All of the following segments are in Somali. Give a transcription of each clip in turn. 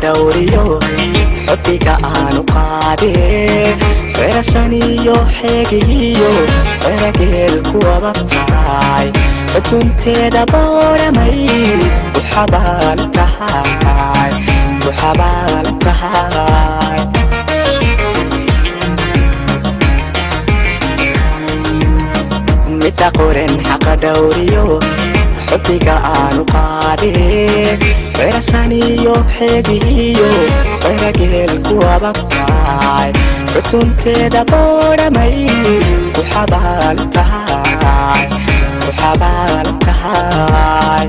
dhawriyo xubbiga aanu qaadee xerasaniyo xeegihiyo xerageel ku ababtaay xudunteeda booramay u xabaalan tahay u xabaalan tahay midda qoren xaqa dhawriyo xubbiga aanu qaadee xerasaniyo xeegihiyo xerageel ku ababtaay xudunteeda booramay u xabaalan tahay u xabaalan tahay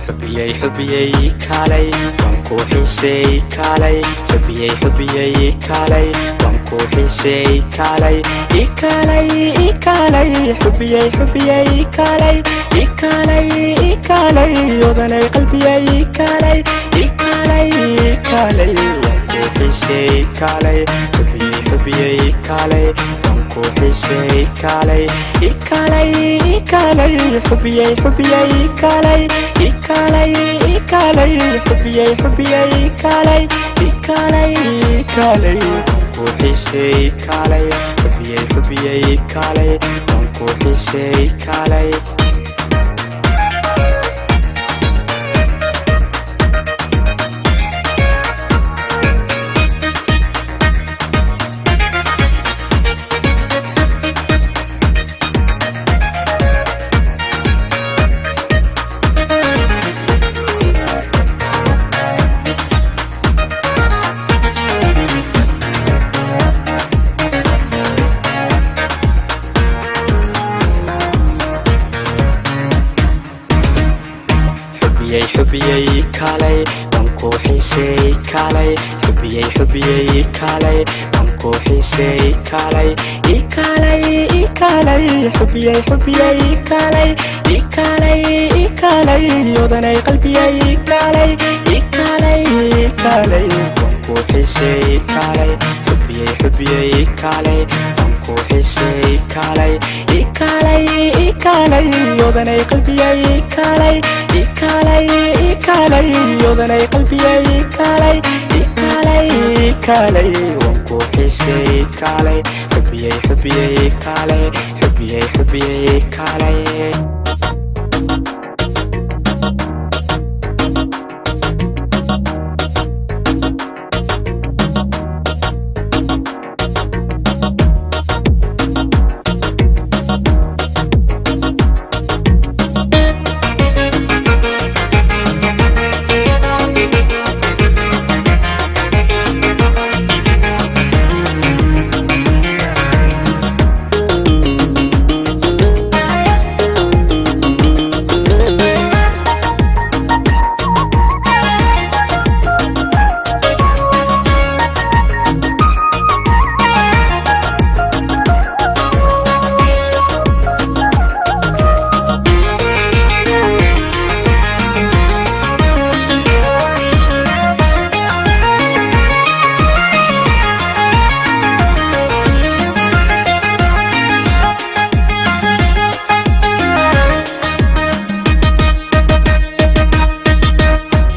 xubiyey xubiyey kaalay waan ku xiisey kaalay xubiyey xubiyey kaalay waan ku xiisey kaalay ikaalay ikaalay xubiyey xubiyey kaalay ikaalay ikaalay odanay qalbiyey kaalay ikaalay ikaalay waan ku xiisey kaalay xubiyey xubiyey kaalay waan ku xiisey kaalay ikaalay ikaalay xubiyey xubiyey kaalay ikaalay ikaalay xubiyey xubiyey kaalay ikaalay ikaalay waan ku xiisey kaalay xubiyey xubiyey kaalay waan ku xiisey kaalay xubiyey xubiyey kaalay waan ku xiisey kaalay xubiyey xubiyey kaalay waan ku xiisey kaalay ikaalay ikaalay xubiyey xubiyey kaalay ikaalay ikaalay odanay qalbiyey kaalay ikaalay ikaalay waan ku xiisey kaalay xubiyey xubiyey kaalay waan ku xiisey kaalay ikaalay ikaalay odanay qalbiyey kaalay ikaalay ikaalay odanay qalbiyey kaalay ikaalay ikaalay waan ku xiisey kaalay xubiyey xubiyey kaalay xubiyey xubiyey kaalay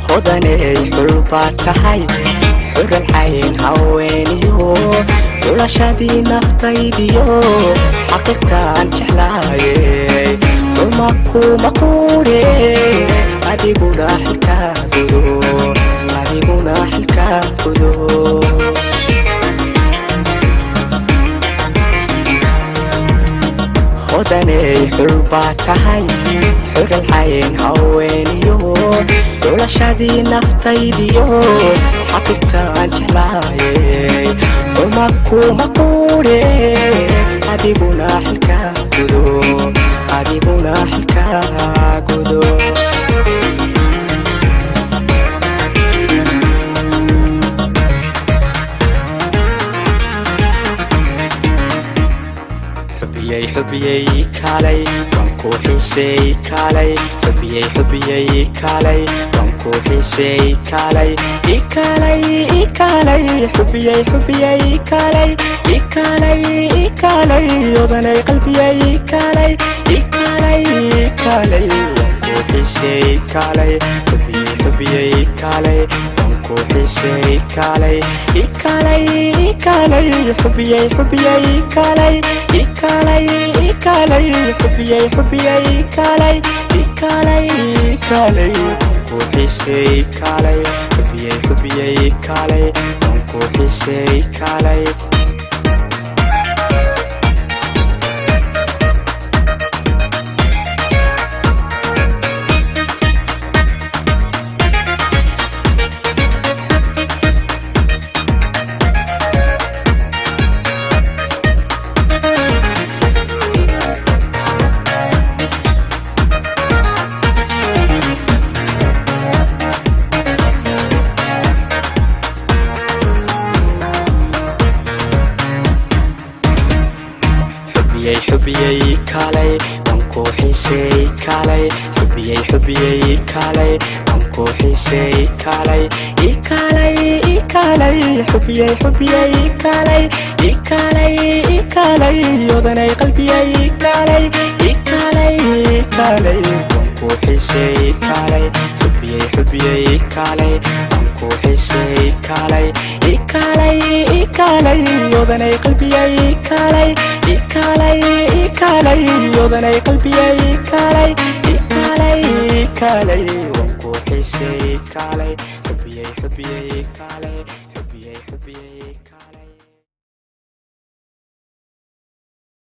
hodaney xul baad tahay xural xayn haweeniyo xulashadii naftaydiyo xaqiiqtaan jeclaayey xuma kuma quure adiguna xilkaa gudo adiguna xilkaa gudo hodaney xul baad tahay xural xayn haweeniyo xulashadii naftaydiyo xaqiiqtaan jeclaayey xuma kuma quure adiguna xilkaa gudo adiguna xilkaa gudo xubiyey xubiyey. Kaalay, waan ku xiiseey, kaalay xubiyey, xubiyey, kaalay, waan ku xiiseey, kaalay, ikaalay, ikaalay xubiyey, xubiyey, kaalay, ikaalay, ikaalay odanay qalbiyey, kaalay, ikaalay, kaalay, waan ku xiiseey, kaalay xubiyey, xubiyey, kaalay, waan ku xiiseey, kaalay, ikaalay, ikaalay xubiyey, xubiyey, kaalay, ikaalay, ikaalay xubiyey, xubiyey, kaalay, ikaalay, kaalay, waan ku xiiseey, kaalay xubiyey, xubiyey, kaalay, waan ku xiiseey, kaalay. Xubiyey, xubiyey, kaalay, waan ku xiiseey, kaalay xubiyey, xubiyey, kaalay, waan ku xiiseey, kaalay, ikaalay, ikaalay xubiyey, xubiyey, kaalay, ikaalay, ikaalay odanay qalbiyey, kaalay, ikaalay, kaalay, waan ku xiiseey, kaalay xubiyey, xubiyey, kaalay, waan ku xiiseey, kaalay, ikaalay, ikaalay odanay qalbiyey, kaalay, ikaalay, ikaalay odanay qalbiyey, kaalay, ikaalay, kaalay, waan ku xiiseey, kaalay xubiyey, xubiyey, kaalay xubiyey, xubiyey.